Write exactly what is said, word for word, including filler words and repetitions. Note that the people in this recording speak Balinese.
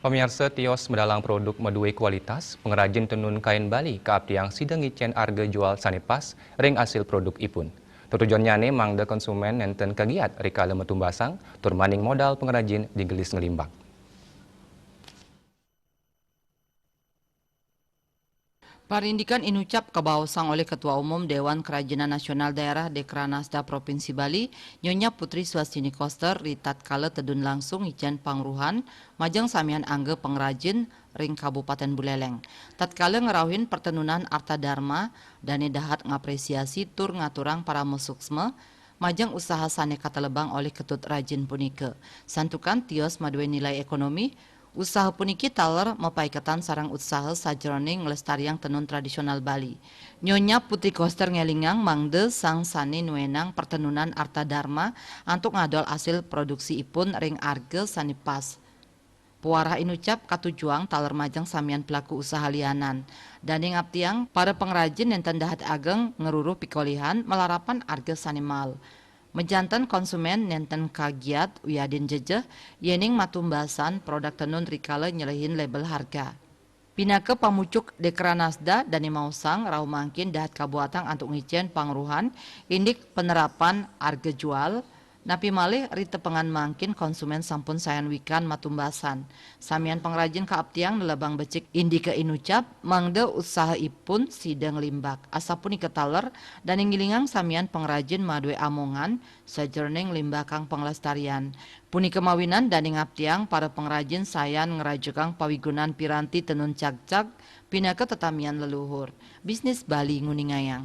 Pamiarsa, tios madalang produk madué kualitas, pangrajin tenun kain Bali kaaptiang sida ngicén arga jual sané pas ring asil produk ipun. Tetujonnyané mangda konsumén nénten kagiat rikala matumbasang tur maning modal pangrajin digelis nglimbak. Parindikan inucap kabaosang olih Ketua Umum Dewan Kerajinan Nasional Daerah Dekranasda Provinsi Bali, Nyonya Putri Swastini Koster, ri tatkala tedun langsung ngicén pangruhan majeng samian angga pangrajin ring Kabupaten Buleleng. Tatkala ngrauhin pertenunan Arta Dharma, dané dahat ngapresiasi tur ngaturang parama suksma majeng usaha sané katelebang olih Ketut Rajin punika. Santukan tios madué nilai ekonomi, usaha puniki taler mapaiketan sareng usaha sajeroning nglestariang tenun tradisional Bali. Nyonya Putri Koster ngélingang mangda sang sané nuénang pertenunan Arta Dharma antuk ngadol asil produksi ipun ring arga sané pas. Pawarah inucap katujuang taler majeng samian pelaku usaha lianan. Dané ngaptiang, para pangrajin nénten dahat ageng ngruruh pikolihan malarapan arga sané mael. Majanten konsumén nénten kagiat wiadin jejeh yéning matumbasan produk tenun rikala nyelehin label harga. Pinaka pamucuk Dekranasda, dané maosang rauh mangkin dahat kabuatang antuk ngicén pangruhan indik penerapan arga jual, napi malih ri tepengan mangkin konsumén sampun sayan wikan matumbasan. Samian pangrajin kaaptiang nelebang becik indika inucap mangda usaha ipun sida nglimbak. Asapunika taler, dané ngilingang samian pangrajin madué amongan sajeroning nglimbakang panglestarian. Punika mawinan dané ngaptiang para pangrajin sayan ngrajukang pawigunan piranti tenun cagcag pinaka tetamian leluhur. Bisnis Bali nguningayang.